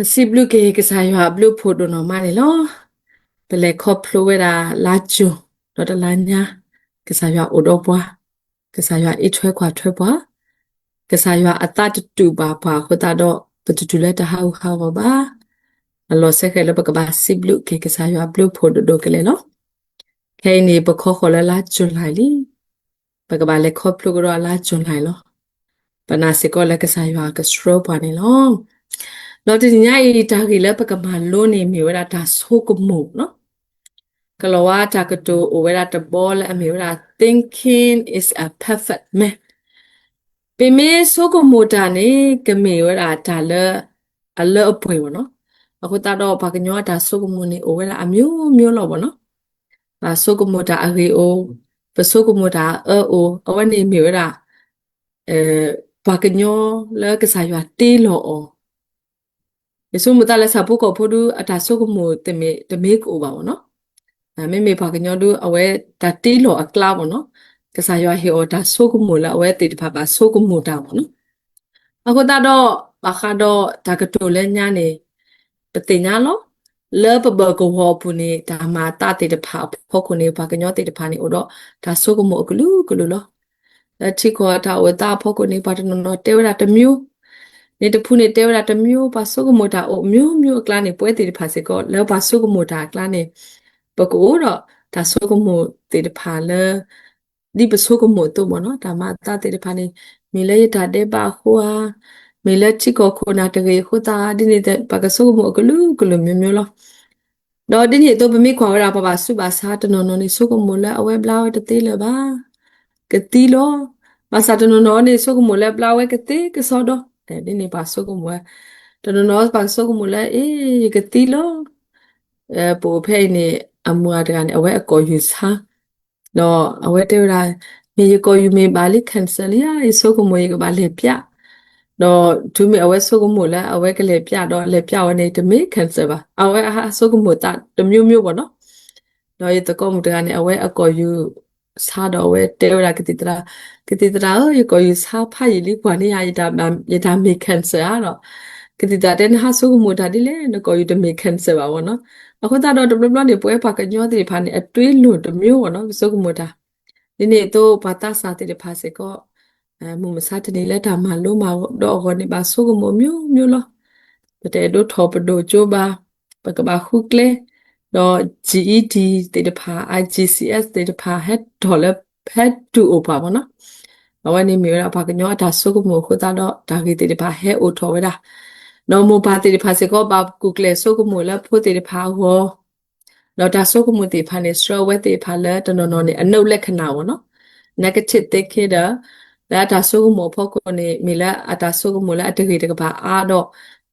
ပစံးဘျုးက့ၤကစၢ်ယွၤအဘျုးအဖှိၣ်ဒိၣ်နီၢ်မးန့ၣ်လီၤ. ပလဲၤခီဖျိဝဲဒၣ်လါကၠိၤ ဒီးတလါညါ, ကစၢ်ယွၤအိၣ်ဒီးပှၤ, ကစၢ်ယွၤအံးထွဲကွၢ်ထွဲပှၤ, ကစၢ်ယွၤအသးတတူာ်ဘၣ်ပှၤအဃိသတးဒီး ပတတုၤလၢတဟးဂူာ်ဟးဂီၤဘၣ်. အလီၢ်စဲဃဲးလၢပကဘၣ်စံးဘျုးက့ၤကစၢ်ယွၤအဘျုးအဖှိၣ်ဒိၣ်ဒိၣ်ကလဲာ်လီၤ. ခဲအံၤန့ၣ် ပခီဃီၤလၢလါကၠူၤလံလံ ပကဘၣ်လဲၤခီဖျိကဒီးလါကၠူၤလံလီၤ. ပနာ်စ့ၢ်ကီးလၢကစၢ်ယွၤကဆှၢပှၤန့ၣ်လီၤ. ဒီးတနံၤညါအံၤ တၢ်ဂ့ၢ်လၢပကမၤလိန့ၣ် မ့ၢ်ဝဲဒၣ်တၢ်ဆိကမိၣ်လီၤ. ကလီၤဝါတၢ်ကတိၤအိၣ်ဝဲဒၣ်တဘီလၢအမ့ၢ်ဝဲဒၣ် thinking is a perfect man. ပမ့ၢ်ဆိကမိၣ်တၢ်န့ၣ် ကမ့ၢ်ဝဲဒၣ်တၢ်လၢအလၢအပှဲၤဘၣ်နီၤ. အဃိသတးဒီး ပှၤကညီအတၢ်ဆိကမိၣ်န့ၣ် အိၣ်ဝဲဒၣ်အမျိုးမျိုးလီၤဘၣ်နီၤ. ပဆိကမိၣ်တၢ်အဂ့ၤအိၣ်, ပဆိကမိၣ်တၢ်အအၢအိၣ်, အဝဲန့ၣ်မ့ၢ်ဝဲဒၣ် ပှၤကညီလၢကစၢ်ယွၤတ့လီၤအီၤ ယဆိကမိၣ်သးလၢဆၣ်ဖိကီၢ်ဖိဒုး အတၢ်ဆိကမိၣ်တမ့ၢ်တမ့ၢ်ကအိၣ်ဘၣ်ဘၣ်နီၤ. မ့မ့ၢ်ပှၤကညီဒုး အဝဲတၢ်တ့လီၤအကျါဘၣ်နီၤ. ကစၢ်ယွၤဟ့ၣ်အီၤတၢ်ဆိကမိၣ်လၢအဝဲသ့ၣ်တဖၣ်ဘၣ်ဆိကမိၣ်တၢ်ဘၣ်နီၤ. အဃိသတးဒီး ဘၣ်ဃးဒီးတၢ်ကတိၤလၢညါန့ၣ် ပသ့ၣ်ညါလီၤ. လၢပဘၢၣ်ကဝီၤအပူၤန့ၣ် တၢ်မၤအသးသ့ၣ်တဖၣ်အဖီခိၣ်န့ၣ် ပှၤကညီသ့ၣ်တဖၣ်န့ၣ် အိၣ်ဒီးတၢ်ဆိကမိၣ်အကလုာ်ကလုာ်လီၤ. လၢထံကီၢ်တၢ်အိၣ်သးအဖီခိၣ်န့ၣ် ပှၤတနီၤနီၤတဲဝဲဒၣ်တမျိုး, န့ၣ်တဖုန့ၣ်တဲဝဲဒၣ်တမျိုး, ပှၤဆိကမိၣ်တၢ်အိၣ်မျိုးမျိုးအကျါန့ၣ် ပဝဲသ့ၣ်တဖၣ်စ့ၢ်ကီး လၢပှၤဆိကမိၣ်တၢ်အကျါန့ၣ် ပကအိၣ်ဒီးတၢ်ဆိကမိၣ်သ့ၣ်တဖၣ်လၢ ဒ်ပဆိကမိၣ်အသိးဘၣ်နီၤ. တၢ်မၤအသးသ့ၣ်တဖၣ်န့ၣ် မ့ၢ်လၢယတၢ်ဒဲးဘးအဃိဧါ, မ့ၢ်လၢထံကီၢ်ခိၣ်နၢ်တဂ့ၤအဃိသတး ဒ်န့ၣ် ပှၤကဆိကမိၣ်အကလုာ်ကလုာ်မျိုးမျိုးလီၤ. ဒီးဒ်န့ၣ်အသိး ပမ့ၢ်ကွၢ်ဝဲဒၣ် ပှၤဘၣ်ဆူးဘၣ်ဆါတနီၤနီၤန့ၣ် ဆိကမိၣ်လၢအဝဲဘျါဝဲတသ့လၢၤဘၣ်, ကသံလီၤ. ဘၣ်ဆၣ်တနီၤနီၤန့ၣ် ဆိကမိၣ်လၢဘျါဝဲကသ့ကစီဒီ, ဒ်န့ၣ်ပှၤဆိကမိၣ်ဝဲ, တနီၤနီၤပှၤကဆိကမိၣ်လၢ အ့ ယကသံလီၤ. ပအိၣ်ဖဲအံၤန့ၣ် အမိၢ်အတဂၤန့ၣ် အဝဲအကိာ်ယူၢ်ဆါ ဒီးအဝဲတဲဝဲဒၣ် မ့ၢ်ယကိာ်ယူၢ်မ့ၢ်ဘၣ်လံ cancer လံဧါ, ယဆိကမိၣ်ယကဘၣ်လဲၤပျး, ဒီးတုၤမ့ၢ်အဝဲဆိကမိၣ်လၢအဝဲကလဲၤပျးဒီး လဲၤပျးဝဲန့ၣ် တမ့ၢ် cancer ဘၣ်, အဝဲအဟးဆိကမိၣ်သးတမျိုးမျိုးဘၣ်နီၤ. ဒီးယသကိးမုၣ်တဂၤန့ၣ် အဝဲအကိာ်ယူၢ်ဆါဒီး အဝဲတဲဝဲဒၣ်ကသံၣ်သရၣ်, ကသံၣ်သရၣ်ဧၢ, ယကိာ်ယူၢ်ဆါဖးယံာ်လံ ကွၢ်န့ၢ်ယၤ ယတၢ်မ့ၢ် cancer ဧါဒီး, ကသံၣ်သရၣ်တဲ နဟးဆိကမိၣ်တၢ်ဒ်လဲၣ်, နကိာ်ယူၢ်တမ့ၢ် cancer ဘၣ်ဘၣ်နီၤ. အဃိသတးဒီး တဘျီဘျီန့ၣ် ပဝဲပှၤကညီသ့ၣ်တဖၣ်န့ၣ် အတွေးလီၤတမျိုးဘၣ်နီၤ ပဆိကမိၣ်တၢ် ဒ်န့ၣ်အသိး ပှၤသးစၢ်သ့ၣ်တဖၣ်စ့ၢ်ကီး မုၢ်မဆါတနံၤလၢတၢ်မၤလိမၤဒီးအဂီၢ်န့ၣ် ဘၣ်ဆိကမိၣ်မျိုးမျိုးလီၤ. ပတအဲၣ်ဒိးထီၣ်ပဒိၣ်ကၠိဘၣ်, ပကဘၣ်ဃုကျဲ, ဒီး GED သ့ၣ်တဖၣ် IGCSE သ့ၣ်တဖၣ် ဟဲထီၣ်လၢ ဟဲတုၤအိၣ်ပှၤဘၣ်နီၤ. အဝဲန့ၣ်မ့ၢ်ဝဲဒၣ်ပှၤကညီအတၢ်ဆိကမိၣ်အဃိသတးဒီး တၢ်ဂ့ၢ်သ့ၣ်တဖၣ်ဟဲအိၣ်ထီၣ်ဝဲဒၣ်, ဒီးမိၢ်ပၢ်သ့ၣ်တဖၣ်စ့ၢ်ကီး ဘၣ်ကူၣ်ကျဲၤဆိကမိၣ်လၢဖိသ့ၣ်တဖၣ်အဂီၢ် ဒီးတၢ်ဆိကမိၣ်သ့ၣ်တဖၣ်န့ၣ် ဆှၢအဝဲသ့ၣ်တဖၣ်လၢတနီၤနီၤန့ၣ် အနုတ်လက္ခဏာ ဘၣ်နီၤ, negative thinking ဒီး လၢအတၢ်ဆိကမိၣ်အဖီခိၣ်န့ၣ် မ့ၢ်လၢအတၢ်ဆိကမိၣ်လၢအတဂ့ၤတကပၤအါဒီး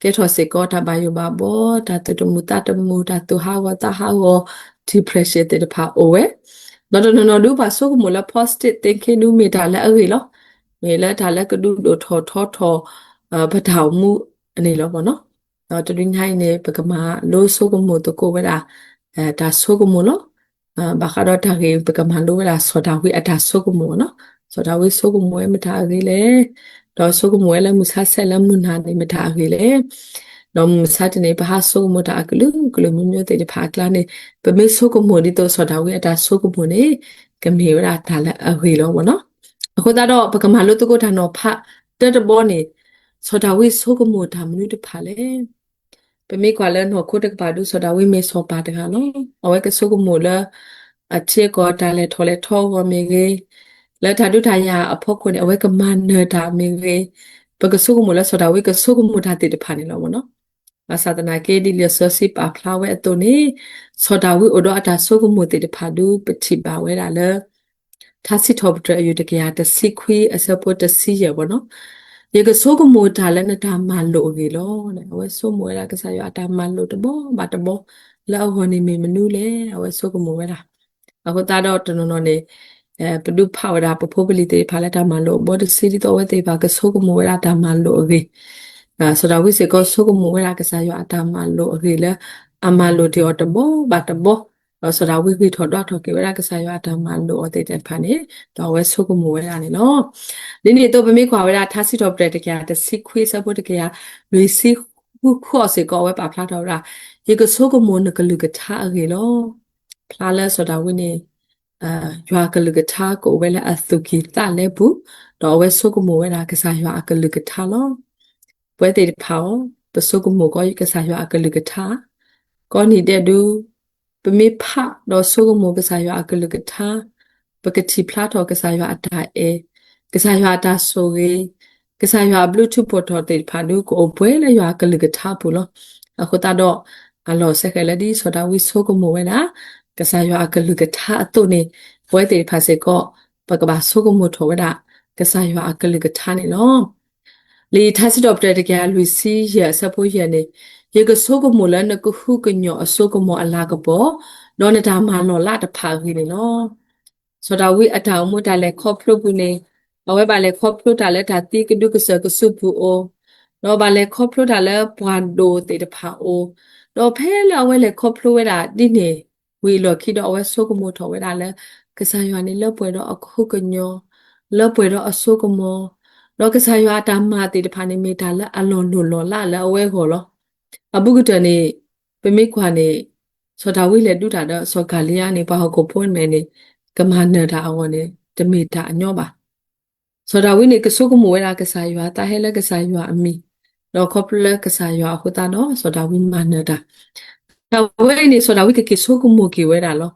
ကဲထီၣ်စ့ၢ်ကီးတၢ်ဘၣ်ယိၣ်ဘၣ်ဘီ, တၢ်သူၣ်တမုာ်သးတမုာ်, တၢ်သူၣ်ဟးဂီၤသးဟးဂီၤ, depression သ့ၣ်တဖၣ်အိၣ်ဝဲ, ဒီးတနီၤနီၤဒုး ပှၤဆိကမိၣ်လၢ positive thinking ဒုး မ့ၢ်တၢ်လၢအဂ့ၤလီၤ. မ့ၢ်လၢတၢ်လၢကဒုးဒိၣ်ထီၣ်ထီထီၣ် ပတၢ်အိၣ်မူန့ၣ်လီၤဘၣ်နီၤ. ဒီးတနံၤညါအံၤန့ၣ် ပကမၤလိဆိကမိၣ်သကိးဝဲဒၣ် တၢ်ဆိကမိၣ်လီၤ. ဘၣ်ဃးဒီးတၢ်ဂ့ၢ် ပကမၤလိဝဲဒၣ်စီၤဒၤဝံးအတၢ်ဆိကမိၣ်ဘၣ်နီၤ. စီၤဒၤဝံးဆိကမိၣ်ဝဲမတၤအဂ့ၢ်လဲၣ်, ဒီးဆိကမိၣ်ဝဲလၢမုၢ်ဆါဆဲးလၢမုၢ်နၤန့ၣ် မတၤအဂ့ၢ်လဲၣ်. ဒီးမုၢ်မဆါတနံၤ ပဟးဆိကမိၣ်တၢ်အကလုာ်ကလုာ်မျိုးမျိုးသ့ၣ်တဖၣ်အကျါန့ၣ် ပမ့ၢ်ဆိကမိၣ်ဒ်သိးစီၤဒၤဝံးအတၢ်ဆိကမိၣ်န့ၣ် ကမ့ၢ်ဝဲဒၣ်တၢ်လၢအဂ့ၤလီၤဘၣ်နီၤ. အဃိသတးဒီး ပကမၤလိသကိးတၢ်နီၤဖးတၢတဘီန့ၣ် စီၤဒၤဝံးဆိကမိၣ်တၢ်မနုၤတဖၣ်လဲၣ်. ပမ့ၢ်ကွၢ်လၢနီၢ်ခိတကပၤဒုး စီၤဒၤဝံးမ့ၢ်စီၤပၤတဂၤလီၤ. အဝဲကဆိကမိၣ်လၢ အထံအကီၢ်တၢ်လဲၤထီၣ်လဲၤထီအဂီၢ်မ့ၢ်ဂ့ၤ, လၢတၢ်ဒုးတၢ်ယၤအဖီခိၣ်န့ၣ် အဝဲကမၤနၢၤတၢ်မ့ၢ်ဂ့ၤ, ပကဆိကမိၣ်လၢစီၤဒၤဝံးကဆိကမိၣ်တၢ်သ့ၣ်တဖၣ်န့ၣ်လီၤဘၣ်နီၤ. ဘၣ်ဆၣ်သနာ်က့ ဒ်လံာ်စီဆှံပာ်ဖျါဝဲအသိးန့ၣ် စီၤဒၤဝံးအိၣ်ဒီးအတၢ်ဆိကမိၣ်သ့ၣ်တဖၣ်ဒုး ပထံၣ်ဘၣ်ဝဲဒၣ်လၢ ထါစံးထီၣ်ပတြၢၤအယုၢ်တကယၤတဆံခွံအဆၢဖိတဆံယဲၢ်ဘၣ်နီၤ, ယကဆိကမိၣ်တၢ်လၢနတၢ်မၤလိာ်အဂ့ၢ်လီၤ. အဝဲဆိကမိၣ်ဝဲဒၣ်ကစၢ်ယွၤအတၢ်မၤလိာ်တဘီဘၣ်တဘီ လၢအဂီၢ်န့ၣ်မ့ၢ်မနုၤလဲၣ် အဝဲဆိကမိၣ်ဝဲဒၣ်. အဃိသတးဒီးတနီၤနီၤန့ၣ် ပဒုးဖးဝဲဒၣ်ပဖိပလံၤသ့ၣ်တဖၣ်လၢတၢ်မၤလိာ်အဘီတဆံ ဒ်သိးအဝဲသ့ၣ်တဖၣ်ကဆိကမိၣ်ဝဲဒၣ်တၢ်မၤလိာ်အဂ့ၢ် စီၤဒၤဝံးစ့ၢ်ကီးဆိကမိၣ်ဝဲဒၣ်ကစၢ်ယွၤအတၢ်မၤလိာ်အဂ့ၢ်လၢ အမၤလိာ်တ့ၢ်အီၤတဘီဘၣ်တဘီ, ဒီးစီၤဒၤဝံးဂံၢ်ထီၣ်ဒွးထီၣ်က့ၤဝဲဒၣ်ကစၢ်ယွၤအတၢ်မၤလိာ်အီၤသ့ၣ်တဖၣ်န့ၣ် ဒီးအဝဲဆိကမိၣ်ဝဲဒၣ်န့ၣ်လီၤ. ဒ်န့ၣ်အသိးပမ့ၢ်ကွၢ်ဝဲဒၣ်ထါစံးထီၣ်ပတြၢၤတကယၤတဆံခွံအဆၢဖိတကယၤလွံၢ်ဆံခွံ ဒီးတၢ်ဂ့ၢ်လၢအပူၤကွံာ်အီၤစ့ၢ်ကီး အဝဲပာ်ဖျါထီၣ်ဝဲဒၣ်, ယကဆိကမိၣ်နကလုၢ်ကထါအဂ့ၢ်လီၤ. ဖျါလၢစီၤဒၤဝံးန့ၣ် ယွၤအကလုၢ်ကထါကအိၣ်ဝဲလၢအသူၣ်ကံၢ်သးလဲပူၤ, ဒီးအဝဲဆိကမိၣ်ဝဲဒၣ်ကစၢ်ယွၤအကလုၢ်ကထါလီၤ. ပဝဲသ့ၣ်တဖၣ်အံၤ ပဆိကမိၣ်ကီးကစၢ်ယွၤအကလုၢ်ကထါ, ကိးနံၤဒဲးဒုး ပမ့ၢ်ဖးဒီးဆိကမိၣ်ကစၢ်ယွၤအကလုၢ်ကထါ, ပကထံၣ်ဖျါထီၣ်ကစၢ်ယွၤအတၢ်အဲၣ်, ကစၢ်ယွၤအတၢ်ဆိၣ်ဂ့ၤ, ကစၢ်ယွၤအဘျုးထူးဖှိၣ်ထီၣ်သ့ၣ်တဖၣ်ဒုး ကအိၣ်ပှဲၤလၢယွၤအကလုၢ်ကထါပူၤလီၤ. အဃိသတးဒီး အလီၢ်စဲဃဲးလၢဒ်စီၤဒၤဝံးဆိကမိၣ်ဝဲဒၣ် ကစၢ်ယွၤအကလုၢ်ကထါအသိးန့ၣ် ပဝဲသ့ၣ်တဖၣ်စ့ၢ်ကီး ပကဘၣ်ဆိကမိၣ်ထီၣ်ဝဲဒၣ် ကစၢ်ယွၤအကလုၢ်ကထါန့ၣ်လီၤ. လံာ်ထါစံးထီၣ်ပတြၢၤတကယၤလွံၢ်ဆံယဲၢ်အဆၢဖိယဲၢ်န့ၣ်, ယကဆိကမိၣ်လၢနကဟုကညီၢ်အဆိကမိၣ်အလၤကပီၤ, ဒီးနတၢ်မၤလီၢ်လးတဖၣ်အဂ့ၢ်န့ၣ်လီၤ. စီၤဒၤဝံးအတၢ်အိၣ်မူတၢ်လဲၤခီဖျိပူၤန့ၣ်, အဝဲဘၣ်လဲၤခီဖျိတၢ်လၢတၢ်သံကဒုကစၢၢ်ကစုပူၤအိၣ်, ဒီးဘၣ်လဲၤခီဖျိတၢ်လၢပှၤဒိၣ်သ့ၣ်တဖၣ်အိၣ်, ဒီးဖဲလၢအဝဲလဲၤခီဖျိဝဲဒၣ်ဒ်န့ၣ် ဝံၤအလီၢ်ခံဒီးအဝဲဆိကမိၣ်ထီၣ်ဝဲဒၣ်လၢ ကစၢ်ယွၤန့ၣ်လၢပှဲၤဒီးအကဟုကညီၢ်, လၢပှဲၤဒီးအစိကမီၤ, ဒီးကစၢ်ယွၤအတၢ်မၤသ့ၣ်တဖၣ်န့ၣ် မ့ၢ်တၢ်လၢအလီၤလိၢ်လီၤလးလၢအဝဲအဂီၢ်လီၤ. အဘူးကတၢၢ်န့ၣ် ပမ့ၢ်ကွၢ်န့ၣ် စီၤဒၤဝံးလဲၤဒုးတၢ်ဒီးစီၤကၤလံယါန့ၣ် ပှၤဟီၣ်ခိၣ်ဖိမဲာ်န့ၣ် ကမၤနၢၤတၢ်အဂီၢ်န့ၣ် တမ့ၢ်တၢ်အညီဘၣ်. စီၤဒၤဝံးန့ၣ် ကဆိကမိၣ်ဝဲဒၣ်ကစၢ်ယွၤ သးဟဲလၢကစၢ်ယွၤအမံၤ, ဒီးခီဖျိလၢကစၢ်ယွၤအဃိသတးဒီး စီၤဒၤဝံးမၤနၢၤတၢ် တၢ်ဝဲအံၤန့ၣ် စီၤဒၤဝံးကက့ၤဆိကမိၣ်က့ၤဝဲဒၣ်လီၤ.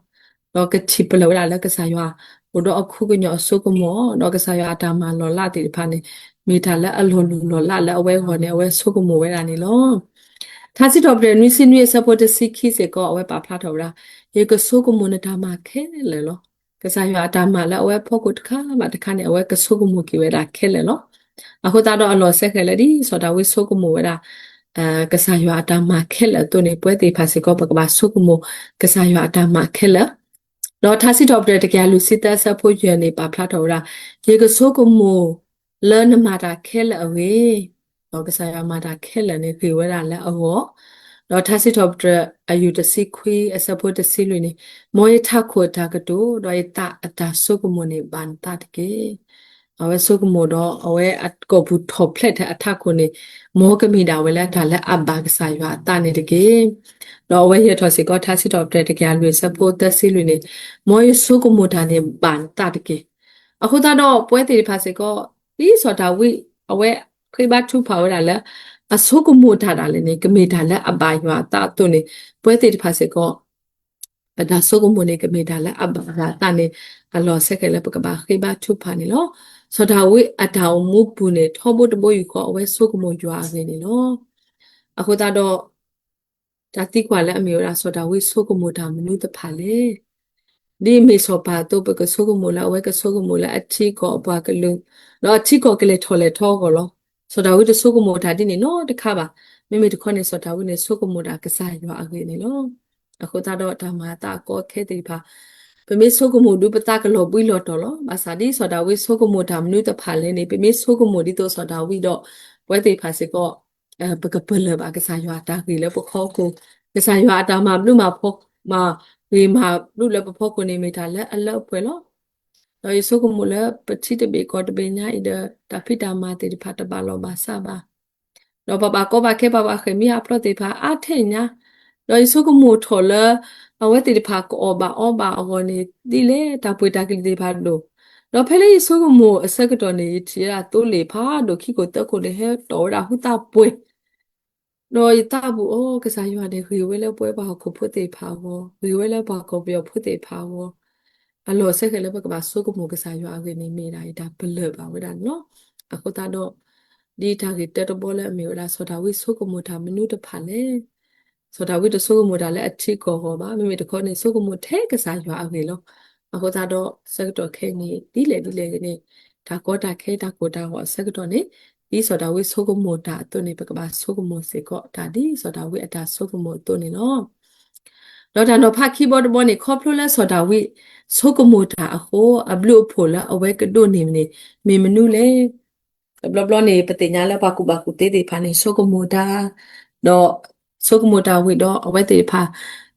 ဒီးကထံၣ်ပလၢၢ်ဝဲဒၣ်လၢကစၢ်ယွၤ အိၣ်ဒီးအကဟုကညီၢ်အစိကမီၤ, ဒီးကစၢ်ယွၤအတၢ်မၤလီၤလးသ့ၣ်တဖၣ်န့ၣ် မ့ၢ်တၢ်လၢအလီၤလိၢ်လီၤလးလၢအဝဲအဂီၢ်န့ၣ် အဝဲဆိကမိၣ်ဝဲဒၣ်န့ၣ်လီၤ. ထါစံးထီၣ်ပတြၢၤနွံဆံနွံအဆၢဖိတဆံခံစ့ၢ်ကီး အဝဲပာ်ဖျါထီၣ်ဝဲဒၣ်, ယကဆိကမိၣ်နတၢ်မၤခဲလၢာ်လီၤ. ကစၢ်ယွၤအတၢ်မၤလၢအဝဲအဖီခိၣ်တခါဘၣ်တခါန့ၣ် အဝဲကဆိကမိၣ်က့ၤဝဲဒၣ်ခဲလၢာ်လီၤ. အဃိသတးဒီးအလီၢ်စဲဃဲးလၢဒ်စီၤဒၤဝံးဆိကမိၣ်ဝဲဒၣ် ကစၢ်ယွၤအတၢ်မၤခဲလၢာ်အသိးန့ၣ် ပဝဲသ့ၣ်တဖၣ်စ့ၢ်ကီး ပကဘၣ်ဆိကမိၣ် ကစၢ်ယွၤအတၢ်မၤခဲလၢာ်. ဒီးထါစံးထီၣ်ပတြၢၤတကယၤလွံၢ်ဆံသၢအဆၢဖိယဲၢ်န့ၣ် ပာ်ဖျါထီၣ်ဝဲဒၣ်, ယကဆိကမိၣ်လၢနမၤတၢ်ခဲလၢာ်အဂ့ၢ်, ဒီးကစၢ်ယွၤမၤတၢ်ခဲလၢာ်န့ၣ် ဂ့ၤဝဲဒၣ်လၢအဂီၢ်, ဒီးထါစံးထီၣ်ပတြၢၤအယူၢ်တဆံခွံအဆၢဖိတဆံလွံၢ်န့ၣ်, မ်ယထးခိၣ်အတၢ်ကတိၤ ဒီးယသးအတၢ်ဆိကမိၣ်န့ၣ် ဘၣ်နသးတက့ၢ်. အဝဲဆိကမိၣ်ဒီး အဝဲအကိာ်ပူၤထီၣ်ဖျဲးထဲအထးခိၣ်န့ၣ် မ်ကမ့ၢ်ဒၣ်ဝဲလၢတၢ်လၢအဘၣ်ကစၢ်ယွၤအသးန့ၣ်တက့ၢ်. ဒီးအဝဲဟဲထီၣ်စ့ၢ်ကီး ထါစံးထီၣ်ပတြၢၤတကယၤလွံၢ်အဆၢဖိသၢဆံလွံၢ်န့ၣ်, မ်ယဆိကမိၣ်တၢ်န့ၣ်ဘၣ်နသးတက့ၢ်. အဃိသတးဒီး ပဝဲသ့ၣ်တဖၣ်စ့ၢ်ကီး ဒ်စီၤဒၤဝံး အဝဲဃ့ဘါထုကဖၣ်ဝဲဒၣ်လၢ အဆိကမိၣ်တၢ်ဒၣ်လဲာ်န့ၣ် ကမ့ၢ်တၢ်လၢအဘၣ်ယွၤအသးအသိးန့ၣ် ပဝဲသ့ၣ်တဖၣ်စ့ၢ်ကီး ပတၢ်ဆိကမိၣ်န့ၣ် ကမ့ၢ်တၢ်လၢအဘၣ်ယွၤအသးန့ၣ် အလီၢ်စဲဃဲးလၢပကဘၣ်ဃ့ဘါထုကဖၣ်န့ၣ်လီၤ. စီၤဒၤဝံးအတၢ်အိၣ်မူပူၤန့ၣ် ထီဘိတဘိယူၢ်ဃီ အဝဲဆိကမိၣ်ယွၤအဂ့ၢ်န့ၣ်လီၤ. အဃိသတးဒီး တၢ်သံကွၢ်လၢအမ့ၢ်ဝဲဒၣ် စီၤဒၤဝံးဆိကမိၣ်တၢ်မနုၤတဖၣ်လဲၣ်. ဒ်အမ့ၢ်စီၤပၤအသိး ပကဆိကမိၣ်လၢအဝဲကဆိကမိၣ်လၢအထံကီၢ်အပှၤကလုာ်, ဒီးအထံကီၢ်ကလဲၤထီၣ်လဲၤထီအဂီၢ်လီၤ. စီၤဒၤဝံးတဆိကမိၣ်တၢ်ဒ်န့ၣ်နီတခါဘၣ်. မ့မ့ၢ်တခီန့ၣ် စီၤဒၤဝံးန့ၣ် ဆိကမိၣ်တၢ်ကစၢ်ယွၤအဂ့ၢ်န့ၣ်လီၤ. အဃိသတးဒီး တၢ်မၤအသးအကီအခဲသ့ၣ်တဖၣ် ပမ့ၢ်ဆိကမိၣ်ဒုး ပသးကလီၤဘှံးလီၤတီၤလီၤ. ဘၣ်ဆၣ်ဒ်စီၤဒၤဝံးဆိကမိၣ်တၢ်မနုၤတဖၣ်လဲၣ်န့ၣ် ပမ့ၢ်ဆိကမိၣ်ဒ်သိးစီၤဒၤဝံးဒီး ပဝဲသ့ၣ်တဖၣ်စ့ၢ်ကီး ပကပလၢၢ်ဘၣ်ကစၢ်ယွၤအတၢ်ဂ့ၤလၢပဖီခိၣ်, ကစၢ်ယွၤအတၢ်မၤဘျုးမၤဖှိၣ် မၤဂ့ၤမၤဘျုးလၢပဖီခိၣ်န့ၣ် မ့ၢ်တၢ်လၢအလၢအပှဲၤလီၤ. ဒီးယဆိကမိၣ်လၢပထံတဘ့ၣ်ကီၢ်တဘ့ၣ်ညါအံၤဒီး တၢ်ဖံးတၢ်မၤသ့ၣ်တဖၣ်တဘၣ်လီၢ်ဘၣ်စးဘၣ် ဒီးပဘၣ်ကီဘၣ်ခဲ ပဘၣ်ဃ့ၢ်မှံဟးဖျိးသ့ၣ်တဖၣ်အါထဲညါ, ဒီးယဆိကမိၣ်ထီၣ်လၢ အဝဲသ့ၣ်တဖၣ်ကအီၣ်ဘၣ်အီဘၣ်အဂီၢ်န့ၣ် ဒ်လဲၣ် တၢ်ပှ့ၤတၢ်ကလံၤသ့ၣ်တဖၣ်ဒိၣ်, ဒီးဖဲလၢယဆိကမိၣ်အဆၢကတီၢ်န့ၣ် ယထံၣ်ဝဲဒၣ်သိလ့ၣ်ဖးဒိၣ်ခံခိၣ်သၢခိၣ်န့ၣ် ဟဲတီၣ်ဝဲဒၣ်ဟူသၣ်ပှဲၤ ဒီးယသးပူၤအီၤ ကစၢ်ယွၤန့ၣ် ဂ့ၤဝဲလၢပဝဲပှၤဟီၣ်ခိၣ်ဖိသ့ၣ်တဖၣ်အဂီၢ်, ဂ့ၤဝဲလၢပှၤကီၢ်ပယီၤဖိသ့ၣ်တဖၣ်အဂီၢ်, အလီၢ်စဲဃဲးလၢပကဘၣ်ဆိကမိၣ်ကစၢ်ယွၤအဂ့ၢ်န့ၣ် မ့ၢ်ဒၣ်ယတၢ်ပလၢၢ်ဘၣ်ဝဲဒၣ်န့ၣ်လီၤ. အဃိသတးဒီး ဒ်တၢ်ဂ့ၢ်တၢတဘီလၢအမ့ၢ်ဝဲဒၣ် စီၤဒၤဝံးဆိကမိၣ်တၢ်မနုၤတဖၣ်လဲၣ်. စီၤဒၤဝံးတဆိကမိၣ်တၢ်လၢအထံကီၢ်အဂီၢ်ဘၣ်, မ့မ့ၢ်တခီန့ၣ် ဆိကမိၣ်ထဲကစၢ်ယွၤအဂ့ၢ်လီၤ. အဃိသတးဒီး ဆၢကတီၢ်ခဲအံၤန့ၣ် ဒ်လဲၣ်ဒ်လဲၣ်ဂ့ၤန့ၣ် တၢ်ကီတၢ်ခဲတၢ်ကိၢ်တၢ်ဂီၤအဆၢကတီၢ်န့ၣ် ဒ်စီၤဒၤဝံးဆိကမိၣ်တၢ်အသိးန့ၣ် ပကဘၣ်ဆိကမိၣ်စ့ၢ်ကီးတၢ်ဒ်စီၤဒၤဝံးအတၢ်ဆိကမိၣ်အသိးန့ၣ်လီၤ. ဒီးတၢ်နီၤဖးခံဘီတဘီန့ၣ် ခီဖျိလၢစီၤဒၤဝံးဆိကမိၣ်တၢ်အဃိ အဘျုးအဖှိၣ်လၢအဝဲကဒိးန့ၢ်န့ၣ် မ့ၢ်မနုၤလဲၣ်. တဘျီဘျီန့ၣ် ပသ့ၣ်ညါလၢပှၤကူၣ်ဘၣ်ကူၣ်သ့သ့ၣ်တဖၣ်န့ၣ် ဆိကမိၣ်တၢ်, ဒီးဆိကမိၣ်တၢ်ဝံၤဒီးအဝဲသ့ၣ်တဖၣ်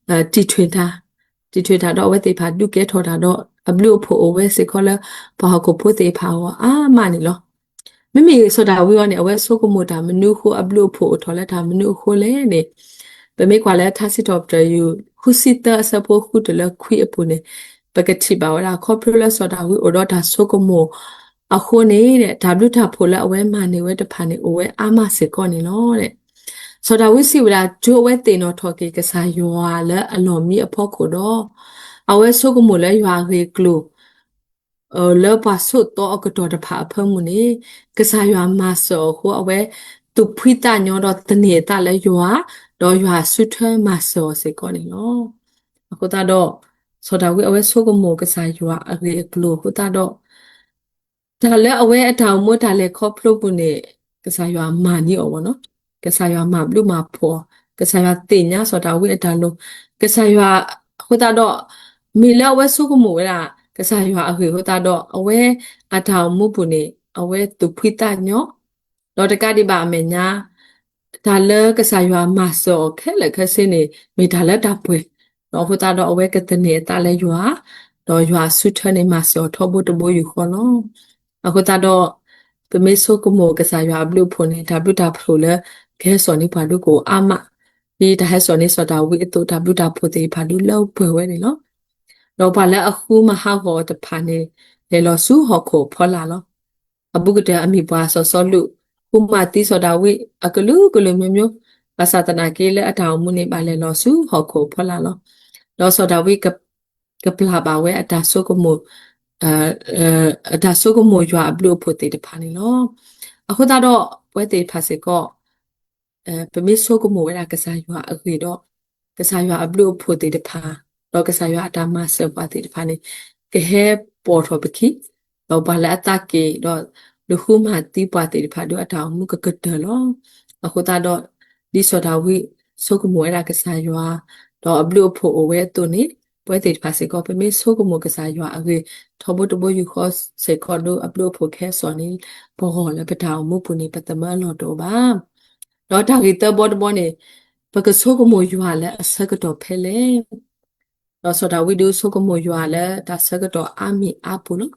တံၢ်ထွဲတၢ်, တံၢ်ထွဲတၢ်ဒီးအဝဲသ့ၣ်တဖၣ်ဒုးကဲထီၣ်တၢ်ဒီး အဘျုးအဖှိၣ်အိၣ်ဝဲစ့ၢ်ကီးလၢ ပှၤဟီၣ်ခိၣ်ဖိသ့ၣ်တဖၣ်အဂီၢ်အါမးန့ၣ်လီၤ. မ့မ့ၢ်စီၤဒၤဝံးအံၤန့ၣ် အဝဲဆိကမိၣ်တၢ်မနုၤအဃိ အဘျုးအဖှိၣ်အိၣ်ထီၣ်လၢတၢ်မနုၤအဃိလဲၣ်န့ၣ်, ပမ့ၢ်ကွၢ်လၢထါစံးထီၣ်ပတြၢၤ ယူၢ် ဃုဆံသၢအဆၢဖိဃုတုၤလၢခွံအပူၤန့ၣ်, ပကထံၣ်ဘၣ်ဝဲဒၣ် ခီဖျိလၢစီၤဒၤဝံးအိၣ်ဒီးတၢ်ဆိကမိၣ်အဃိန့ၣ် တၢ်ဘျုးတၢ်ဖှိၣ်လၢအဝဲမၤန့ၢ်ဝဲတဖၣ်န့ၣ် အိၣ်ဝဲအါမးစ့ၢ်ကီးန့ၣ်လီၤ. စီၤဒၤဝံးစံးဝဲဒၣ် ကၠိအဝဲသ့ၣ်နီၣ်ထီၣ်က့ၤကစၢ်ယွၤလၢအလီၢ်မံအဖီခိၣ်ဒီး အဝဲဆိကမိၣ်လၢယွၤအဂ့ၢ်အကျိၤ လၢပှၤဆိးသီအကတီၢ်တဖၣ်အဖၢမုၢ်န့ၣ်, ကစၢ်ယွၤမၤစၢၤအီၤအဃိ အဝဲသူၣ်ဖှံသးညီဒီးသန့ၤအသးလၢယွၤ, ဒီးယွၤအစုထွဲမၤစၢၤအီၤစ့ၢ်ကီးန့ၣ်လီၤ. အဃိသတးဒီး စီၤဒၤဝံးအဝဲဆိကမိၣ်ကစၢ်ယွၤအဂ့ၢ်အကျိၤအဃိသတးဒီး တၢ်လၢအဝဲအတၢ်အိၣ်မူတၢ်လဲၤခီဖျိပူၤန့ၣ် ကစၢ်ယွၤမၤန့ၢ်အီၤဘၣ်နီၤ, ကစၢ်ယွၤမၤဘျုးမၤဖှိၣ်အီၤ, ကစၢ်ယွၤသ့ၣ်ညါစီၤဒၤဝံးအတၢ်လိၤ, ကစၢ်ယွၤအဃိသတးဒီး မ့ၢ်လၢအဝဲဆိကမိၣ်ဝဲဒၣ် ကစၢ်ယွၤအဂ့ၢ်အဃိသတးဒီး အဝဲအတၢ်အိၣ်မူပူၤန့ၣ် အဝဲသူၣ်ဖှံသးညီ, ဒီးတကးဒံးဘၣ်အမဲာ်ညါ တၢ်လၢကစၢ်ယွၤမၤစၢၤအီၤခဲလၢာ်ခဲဆ့န့ၣ် မ့ၢ်တၢ်လၢတၢ်ပှဲၤ, ဒီးအဃိသတးဒီးအဝဲကသန့ၤအသးလၢယွၤ, ဒီးယွၤအစုထွဲန့ၣ်မၤစၢၤအီၤထီဘိတဘိယူၢ်ဃီလီၤ. အဃိသတးဒီး ပမ့ၢ်ဆိကမိၣ်ကစၢ်ယွၤအဘျုးအဖှိၣ်န့ၣ် တၢ်ဘျုးတၢ်ဖှိၣ်လၢကဟဲစိာ်န့ၢ်ပှၤဒုးကအိၣ်အါမး, ဒ်တၢ်ဟဲစိာ်န့ၢ်စီၤဒၤဝံးအသိး တၢ်ဘျုးတၢ်ဖှိၣ်သ့ၣ်တဖၣ်ဒုးလၢပှဲၤဝဲန့ၣ်လီၤ. ဒီးပှၤလၢအဃုမၤဟးဂီၤအီၤတဖၣ်န့ၣ် လဲၤလီၤဆူဟီၣ်ခိၣ်အဖီလာ်လီၤ. အဘူးကတၢၢ်အမံၤပှၢ်စီၤစီလူး ဃုမၤသံစီၤဒၤဝံးအကလုာ်ကလုာ်မျိုးမျိုး, ဘၣ်ဆၣ်သနာ်က့လၢအတၢ်အိၣ်မူန့ၣ် ဘၣ်လဲၤလီၤဆူဟီၣ်ခိၣ်အဖီလာ်လီၤ. ဒီးစီၤဒၤဝံး ကပျၢ်ဘၣ်ဝဲအတၢ်ဆိကမိၣ် အတၢ်ဆိကမိၣ်ယွၤအဘျုးအဖှိၣ်သ့ၣ်တဖၣ်န့ၣ်လီၤ. အဃိသတးဒီး ပဝဲသ့ၣ်တဖၣ်စ့ၢ်ကီး ပမ့ၢ်ဆိကမိၣ်ဝဲဒၣ်ကစၢ်ယွၤအဂ့ၢ်ဒီး ကစၢ်ယွၤအဘျုးအဖှိၣ်သ့ၣ်တဖၣ် ဒီးကစၢ်ယွၤအတၢ်မၤစၢၤပှၤသ့ၣ်တဖၣ်န့ၣ် ကဟဲပိာ်ထီၣ်ပခံ ဒီးပှၤလၢအသးက့ၤဒီး လူၤဃုမၤသံပှၤသ့ၣ်တဖၣ်ဒီးအတၢ်အိၣ်မူကကတၢၢ်လီၤ. အဃိသတးဒီး ဒ်စီၤဒၤဝံးဆိကမိၣ်ဝဲဒၣ်ကစၢ်ယွၤ ဒီးအဘျုးအဖှိၣ်အိၣ်ဝဲအသိးန့ၣ် ပဝဲသ့ၣ်တဖၣ်စ့ၢ်ကီး ပမ့ၢ်ဆိကမိၣ်ကစၢ်ယွၤအဂ့ၢ် ထီဘိတဘိယူၢ်ဃီစ့ၢ်ကီးဒီး အဘျုးအဖှိၣ်ကဟဲစိာ်န့ၢ်ပဂီၢ်လၢပတၢ်အိၣ်မူပူၤန့ၣ် ပသမၢအလီၢ်တအိၣ်ဘၣ်. ဒီးတၢ်ဂ့ၢ်သၢဘီတဘီန့ၣ် ပကဆိကမိၣ်ယွၤလၢအဆၢကတီၢ်ဖဲလဲၣ်. ဒီးစီၤဒၤဝံးဒုးဆိကမိၣ်ယွၤလၢတၢ်ဆၢကတီၢ်အါမံၤအါပူၤလီၤ.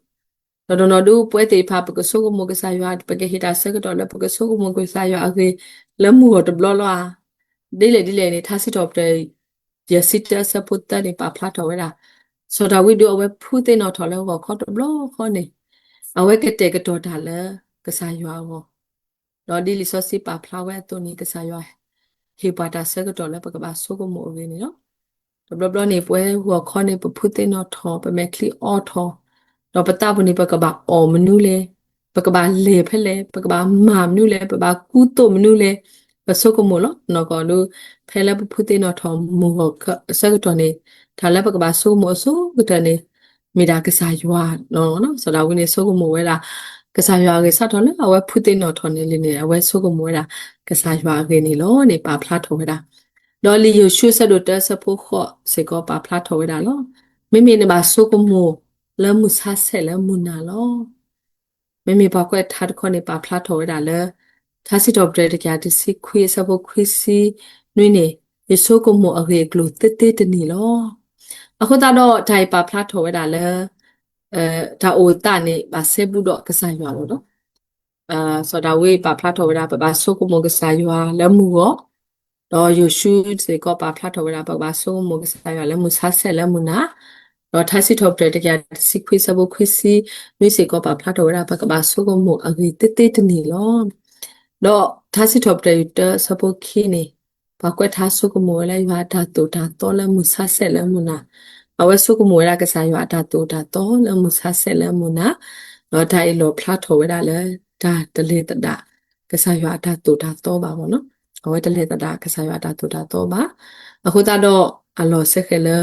ဒီးတနီၤဒုးပဝဲသ့ၣ်တဖၣ် ပကဆိကမိၣ်ကစၢ်ယွၤ ပကဟ့ၣ်တၢ်ဆၢကတီၢ်လၢပကဆိကမိၣ်ကစၢ်ယွၤအဂ့ၢ် လၢမုၢ်ဂီၢ်တဘျီလီၤဧါ. ဒ်လဲၣ်ဒ်လဲၣ်န့ၣ် ထါစံးထီၣ်ပတြၢၤ ယဲၢ်ဆံတၢအဆၢဖိသၢန့ၣ် ပာ်ဖျါထီၣ်ဝဲဒၣ် စီၤဒၤဝံးဒုးအဝဲဖုသ့ၣ်နီၣ်ထီၣ်လၢဂီၤခီတဘျီဃီန့ၣ် အဝဲကတဲာ်ကတီၤတၢ်လၢကစၢ်ယွၤအဂီၢ် ဒီးဒ်လံာ်စီဆှံပာ်ဖျါဝဲအသိးန့ၣ် ကစၢ်ယွၤဟ့ၣ်ပှၤတၢ်ဆၢကတီၢ်လၢပကဘၣ်ဆိကမိၣ်အဂ့ၢ်န့ၣ်လီၤ. တဘျီဘျီန့ၣ် ပဝဲဂီၤခီန့ၣ် ပဖုသ့ၣ်နီၣ်ထီၣ် ပမဲာ်ချံအီထီၣ် ဒီးပသးပူၤန့ၣ် ပကဘၣ်အီၣ်မနုၤလဲၣ်, ပကဘၣ်လဲၤဖဲလဲၣ်, ပကဘၣ်မၤမနုၤလဲၣ်, ပဘၣ်ကူသိးမနုၤလဲၣ်, ပဆိကမိၣ်လီၤ. နီၢ်ကီၢ်ဒုး ဖဲလၢပဖုသ့ၣ်နီၣ်ထီၣ်မုၢ်ဂီၢ်အဆၢကတီၢ်န့ၣ် တၢ်လၢပကဘၣ်ဆိကမိၣ်အဆိကတၢၢ်န့ၣ် မ့ၢ်ဒၣ်ကစၢ်ယွၤလီၤ. စီၤဒၤဝံးန့ၣ် ဆိကမိၣ်ဝဲဒၣ် ကစၢ်ယွၤအဂ့ၢ် စးထီၣ်လၢအဝဲဖုသ့ၣ်နီၣ်ထီၣ်န့ၣ်လံန့ၣ် အဝဲဆိကမိၣ်ဝဲဒၣ် ကစၢ်ယွၤအဂ့ၢ်န့ၣ်လီၤန့ၣ် ပာ်ဖျါထီၣ်ဝဲဒၣ် ဒီးလံာ်ယိၤၡူအဆၢဒိၣ်တၢအဆၢဖိဃိးစ့ၢ်ကီးပာ်ဖျါထီၣ်ဝဲဒၣ်လီၤ. မ့မ့ၢ်နဘၣ်ဆိကမိၣ်လၢမုၢ်ဆါဆဲးလၢမုၢ်နၤလီၤ. မ့မ့ၢ်ပှၤကွဲးထါတခီန့ၣ် ပာ်ဖျါထီၣ်ဝဲဒၣ်လၢ ထါစံးထီၣ်ပတြၢၤတကယၤတဆံခွံအဆၢဖိခွံဆံနွံန့ၣ် ယဆိကမိၣ်အဂ့ၢ်အကျိၤသ့သ့တနံၤလီၤ. အဃိသတးဒီးတၢ်အံၤပာ်ဖျါထီၣ်ဝဲဒၣ်လၢ တၢ်အိၣ်သးန့ၣ် ဘၣ်စဲဘူးဒီးကစၢ်ယွၤလီၤ. စီၤဒၤဝံးပာ်ဖျါထီၣ်ဝဲဒၣ် ပဘၣ်ဆိကမိၣ်ကစၢ်ယွၤလၢမုၢ်ဂီၢ်, ဒီးယိၤၡူစ့ၢ်ကီးပာ်ဖျါထီၣ်ဝဲဒၣ် ပကဘၣ်ဆိကမိၣ်ကစၢ်ယွၤလၢမုၢ်ဆါဆဲးလၢမုၢ်နၤ, ဒီးထါစံးထီၣ်ပတြၢၤတကယၤတဆံခွံအဆၢဖိခွံဆံနွံစ့ၢ်ကီးပာ်ဖျါထီၣ်ဝဲဒၣ် ပကဘၣ်ဆိကမိၣ်အဂ့ၢ်သ့သ့တနံၤလီၤ. ဒီးထါစံးထီၣ်ပတြၢၤတၢအဆၢဖိခံန့ၣ် ပှၤကွဲးထါဆိကမိၣ်ဝဲလၢယွၤအတၢ်သိၣ်တၢ်သီလၢမုၢ်ဆါဆဲးလၢမုၢ်နၤ, အဝဲဆိကမိၣ်ဝဲဒၣ်ကစၢ်ယွၤအတၢ်သိၣ်တၢ်သီလၢမုၢ်ဆါဆဲးလၢမုၢ်နၤ, ဒီးတၢ်အံၤလီၣ်ဖျါထီၣ်ဝဲဒၣ်လၢ တၢ်တလဲၤသဒၣ်ကစၢ်ယွၤအတၢ်သိၣ်တၢ်သီဘၣ်ဘၣ်နီၤ, အဝဲတလဲၤသဒၣ်ကစၢ်ယွၤအတၢ်သိၣ်တၢ်သီဘၣ်. အဃိသတးဒီး အလီၢ်စဲဃဲၤလၢ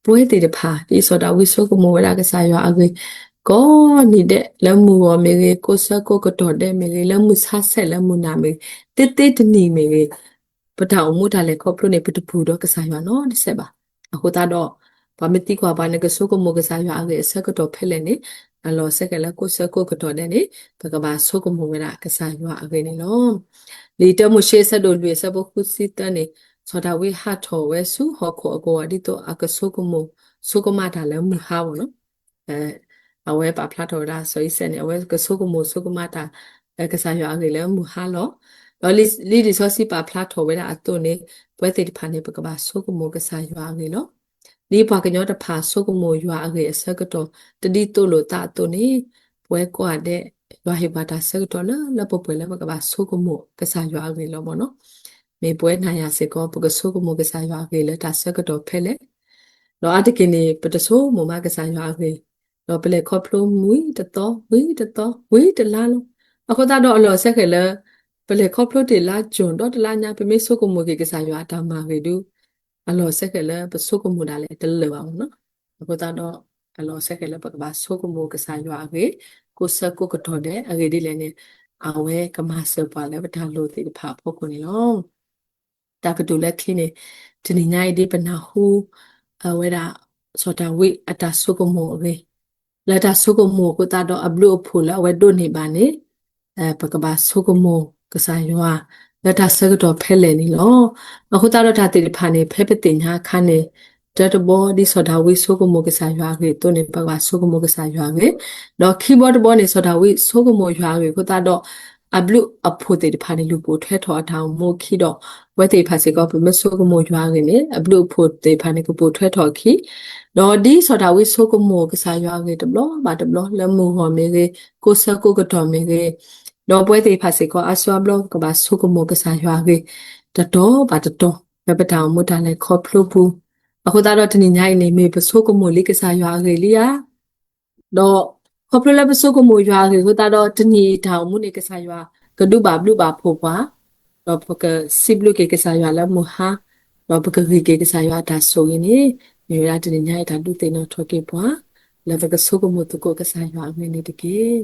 ပဝဲသ့ၣ်တဖၣ် ဒ်စီၤဒၤဝံးဆိကမိၣ်ဝဲဒၣ်ကစၢ်ယွၤအဂ့ၢ် ကိးနံၤဒဲး လၢမုၢ်ဂီၢ်မ့ၢ်ဂ့ၤ ကိးဆၢကိးကတီၢ်ဒဲးမ့ၢ်ဂ့ၤ လၢမုၢ်ဆါဆဲးလၢမုၢ်နၤမ့ၢ်ဂ့ၤ သ့သ့တနံၤမ့ၢ်ဂ့ၤ ပတၢ်အိၣ်မူတၢ်လဲၤခီဖျိန့ၣ် ပတပူၤဒီးကစၢ်ယွၤနီတစဲးဘၣ်. အဃိသတးဒီး ပှၤမ့ၢ်သံကွၢ်ပှၤ နကဆိကမိၣ်ကစၢ်ယွၤအဂ့ၢ်အဆၢကတီၢ်ဖဲလဲၣ်န့ၣ် အလီၢ်စဲဃဲၤလၢကိးဆၢကိးကတီၢ်ဒဲးန့ၣ် ပကဘၣ်ဆိကမိၣ်ဝဲဒၣ်ကစၢ်ယွၤအဂ့ၢ်န့ၣ်လီၤ. လံာ်တၢမိၤၡ့အဆၢဒိၣ်လွံၢ်အဆၢဖိဃုဆံသၢန့ၣ် စီၤဒၤဝံးဟးထီၣ်ဝဲဆူဟီၣ်ခိၣ်အကဝီၤ ဒ်သိးအကဆိကမိၣ်ဆိကမးတၢ်လၢမုၢ်ဟါဘၣ်နီၤ အဝဲပာ်ဖျါထီၣ်ဝဲဒၣ် စီၤအံၤစဲးန့ၣ် အဝဲကဆိကမိၣ်ဆိကမးတၢ် ကစၢ်ယွၤအဂ့ၢ်လၢမုၢ်ဟါလီၤ. ဒီးလံာ်စီဆှံပာ်ဖျါထီၣ်ဝဲဒၣ်အသိးန့ၣ်, ပဝဲသ့ၣ်တဖၣ်န့ၣ် ပကဘၣ်ဆိကမိၣ်ကစၢ်ယွၤအဂ့ၢ်လီၤ. ဒ်ပှၤကညီတဖၣ်ဆိကမိၣ်ယွၤအဂ့ၢ်အဆၢကတီၢ် တဒ်သိးလိာ်သးအသိးန့ၣ်, ပဝဲကိးဂၤဒဲး ယွၤဟ့ၣ်ပှၤတၢ်ဆၢကတီၢ်လၢလၢပှဲၤပှဲၤလၢပကဘၣ်ဆိကမိၣ်ကစၢ်ယွၤအဂ့ၢ်လီၤမ့ၢ်နီၤ. မ့ၢ်ပဝဲနၤယၤစ့ၢ်ကီး ပကဆိကမိၣ်ကစၢ်ယွၤအဂ့ၢ်လၢတၢ်ဆၢကတီၢ်ဖဲလဲၣ်. ဒီးအါတက့ၢ်န့ၣ် ပတဆိကမိၣ်ဘၣ်ကစၢ်ယွၤအဂ့ၢ်, ဒီးပလဲၤခီဖျိဝံၤတသီ ဝံၤတသီ ဝံၤတလါလီၤ. အဃိသတးဒီးအလီၢ်စဲဃဲၤလၢ ပလဲၤခီဖျိတ့ၢ်လါကၠိၣ်ဒီတလါညါ ပမ့ၢ်ဆိကမိၣ်က့ၤကစၢ်ယွၤအတၢ်မၤဂ့ၤဒုး, အလီၢ်စဲဃဲၤလၢပဆိကမိၣ်ဒၣ်လဲာ်တလၢာ်ဘၣ်မ့ၢ်နီၤ. အဃိသတးဒီး အလီၢ်စဲဃဲၤလၢပကဘၣ်ဆိကမိၣ်ကစၢ်ယွၤအဂ့ၢ်, ကိးဆၢကိးကတီၢ်ဒဲး အဂ့ၢ်ဒ်လဲၣ်န့ၣ်, အဝဲကမၤစၢၤပှၤလၢပတၢ်လိၣ်သ့ၣ်တဖၣ်အဖီခိၣ်န့ၣ်လီၤ. တၢ်ကတိၤလၢခံန့ၣ်, တနံၤညါအံၤဒ်ပနၢ်ဟူ အဝဲဒၣ် စီၤဒၤဝံးအတၢ်ဆိကမိၣ်အဂ့ၢ်, လၢတၢ်ဆိကမိၣ်အဃိသတးဒီးအဘျုးအဖှိၣ်လၢအဝဲဒိးန့ၢ်ဘၣ်န့ၣ်, ပကဘၣ်ဆိကမိၣ်ကစၢ်ယွၤ လၢတၢ်ဆၢကတီၢ်ဖဲလဲၣ်န့ၣ်လီၤ. အဃိသတးဒီးတၢ်သ့ၣ်တဖၣ်န့ၣ် ဖဲပသ့ၣ်ညါအခါန့ၣ်, တၢတဘီ ဒ်စီၤဒၤဝံးဆိကမိၣ်ကစၢ်ယွၤအဂ့ၢ်အသိးန့ၣ် ပကဘၣ်ဆိကမိၣ်ကစၢ်ယွၤအဂ့ၢ်, ဒီးခံဘီတဘီန့ၣ် စီၤဒၤဝံးဆိကမိၣ်ယွၤအဂ့ၢ်အဃိသတးဒီး အဘျုးအဖှိၣ်သ့ၣ်တဖၣ်န့ၣ် လူၤပိာ်ထွဲထီၣ်အတၢ်အိၣ်မူအခံဒီး ပဝဲသ့ၣ်တဖၣ်စ့ၢ်ကီး ပမ့ၢ်ဆိကမိၣ်ယွၤအဂ့ၢ်န့ၣ် အဘျုးအဖှိၣ်သ့ၣ်တဖၣ်န့ၣ် ကပိာ်ထွဲထီၣ်အခံ, ဒီးဒ်စီၤဒၤဝံးဆိကမိၣ်ကစၢ်ယွၤအဂ့ၢ်တဘျီဘၣ်တဘျီ လၢမုၢ်ဂီၢ်မ့ၢ်ဂ့ၤ, ကိးဆၢကိးကတီၢ်မ့ၢ်ဂ့ၤ, ဒီးပဝဲသ့ၣ်တဖၣ်စ့ၢ်ကီး အါစုအါဘျီ ပကဘၣ်ဆိကမိၣ်ကစၢ်ယွၤအဂ့ၢ် တတီၤဘၣ်တတီၤ လၢပတၢ်အိၣ်မူတၢ်လဲၤခီဖျိပူၤ, အဃိသတးဒီးတနံၤညါအံၤန့ၣ် မ့ၢ်ပဆိကမိၣ်လံကစၢ်ယွၤအဂ့ၢ်လံဧါ. ဒီးခီဖျိလၢပဆိကမိၣ်ယွၤအဂ့ၢ်အဃိသတးဒီး တနံၤအံၤတၢ်အိၣ်မူန့ၣ် ကစၢ်ယွၤကဒုးဘၣ်ဘျုးဘၣ်ဖှိၣ်ပှၤ, ဒီးပကစံးဘျုးက့ၤကစၢ်ယွၤလၢမုၢ်ဟါ, ဒီးပကဂ့ၤက့ၤကစၢ်ယွၤအတၢ်ဆိၣ်ဂ့ၤန့ၣ်, မ့ၢ်ဝဲဒၣ်တနံၤညါအံၤတၢ်ဒုးသ့ၣ်နီၣ်ထီၣ်က့ၤပှၤ လၢပကဆိကမိၣ်သကိးကစၢ်ယွၤအဂ့ၢ်န့ၣ်တက့ၢ်.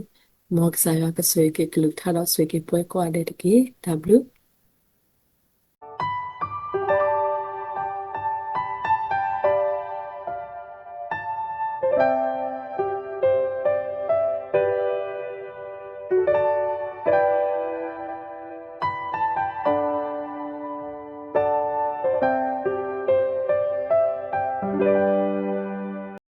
မ်ကစၢ်ယွၤကဆိၣ်ဂ့ၤက့ၤကလုၢ်ကထါဒီးဆိၣ်ဂ့ၤက့ၤပှၤကိးဂၤဒဲးတက့ၢ်. တၢ်ဘျုး